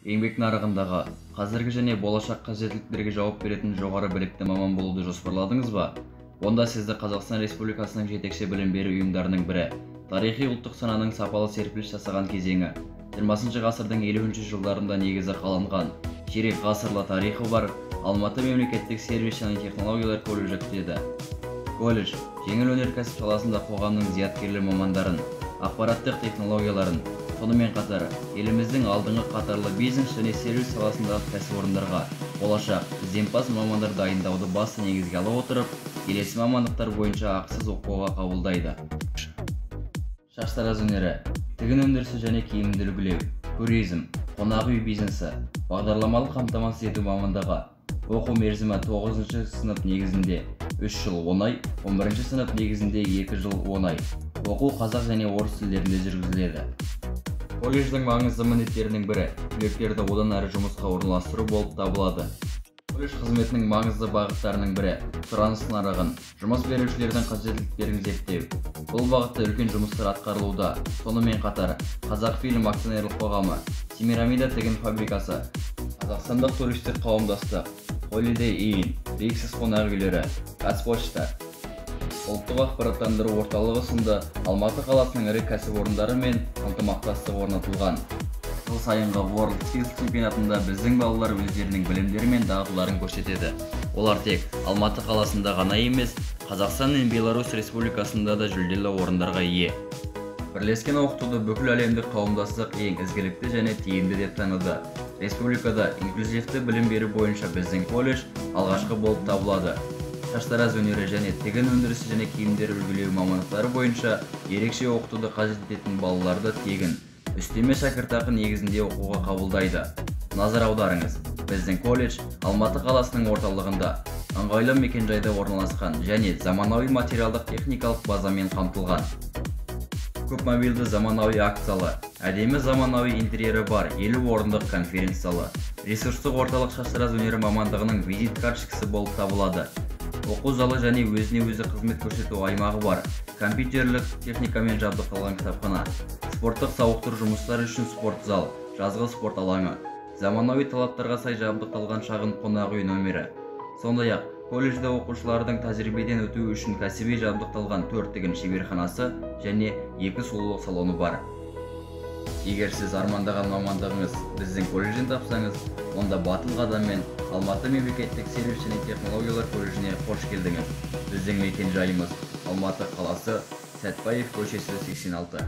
Еңбек нарығындағы қазіргі және болашақ қажеттіліктерге жауап беретін жоғары білікті маман болуды жоспарладыңыз ба? Онда сізді Қазақстан Республикасының жетекші білім беру ұйымдарының бірі, тарихи ұлттық сананың сапалы серпіліс жасаған кезеңі, 20 ғасырдың 50 жылдарында негізі қаланған, ширек ғасырлы тарихы бар Алматы мемлекеттік сервис және технологиялар колледжі күтеді. Колледж жеңіл өнеркәсіп саласында қоғамның зияткерлі мамандарын, ақпараттық технологияларын, сонымен қатар еліміздің алдыңғы қатарлы бизнес және сервис саласындағы кәсіпорындарға болашақ ізденімпаз мамандар дайындауды басты негізге ала отырып, келесі мамандықтар бойынша ақысыз оқуға қабылдайды. Шаштараз өнері, тігін өндірісі және киімді үлгілеу, туризм, қонақ үй бизнесі, бағдарламалық қамтамасыз ету мамандығы. Оқу мерзімі 9 сынып негізінде 3 жыл 10 ай, 11 сынып негізінде 2 жыл 10 ай. Оқу қазақ және орыс тілдерінде жүргізіледі. Колледждің маңызды міндеттерінің бірі түлектерді одан әрі жұмысқа орналастыру болып табылады. Колледж қызметінің маңызды бағыттарының бірі сұраныс нарығын, жұмыс берушілердің қажеттіліктерін зерттеу. Бұл бағытта үлкен жұмыстар атқарылуда. Сонымен қатар Қазақфильм акционерлік қоғамы, Семирамида тігін фабрикасы, Қазақстандық туристік қауымдастық, Holiday Inn, Rixos қонақ үйлері, Қазпошта, Ұлттық ақпараттандыру орталығы сынды Алматы қаласының ірі кәсіпорындарымен ынтымақтастық орнатылған. Жыл сайынғы World Skills чемпионатында біздің балалар өздерінің білімдері мен дағдыларын көрсетеді. Олар тек Алматы қаласында ғана емес, Қазақстан мен Беларусь Республикасында да жүлделі орындарға ие. Бірлескен оқытуды бүкіл әлемдік қауымдастық ең ізгілікті және тиімді деп таныды. Республикада инклюзивті білім беру бойынша біздің колледж алғашқы болып табылады. Шаштараз өнері және тігін өндірісі және киімдер үлгілеу мамандықтары бойынша ерекше оқытуды қажет ететін балаларды тегін, үстеме шәкіртақы негізінде оқуға қабылдайды. Назар аударыңыз, біздің колледж Алматы қаласының орталығында, ыңғайлы мекенжайда орналасқан және заманауи материалдық техникалық базамен қамтылған. Көп мобильді заманауи акт залы, әдемі заманауи интерьері бар 50 орындық конференц залы, ресурстық орталық шаштараз өнері мамандығының визит карточкасы болып табылады. Оқу залы және өзіне-өзі қызмет көрсету аймағы бар, компьютерлік техникамен жабдықталған кітапхана, спорттық сауықтыру жұмыстары үшін спорт зал, жазғы спорт алаңы, заманауи талаптарға сай жабдықталған шағын қонақ үй номері. Сондай-ақ, колледжде оқушылардың тәжірибеден өтуі үшін кәсіби жабдықталған 4 тігін шеберханасы және 2 сұлулық салоны бар. Егер сіз армандаған мамандығыңыз біздің колледжден тапсаңыз, онда батыл қадаммен Алматы мемлекеттік сервис және технологиялар колледжіне қош келдіңіз. Біздің мекен-жайымыз Алматы қаласы, Сәтбаев көшесі 86.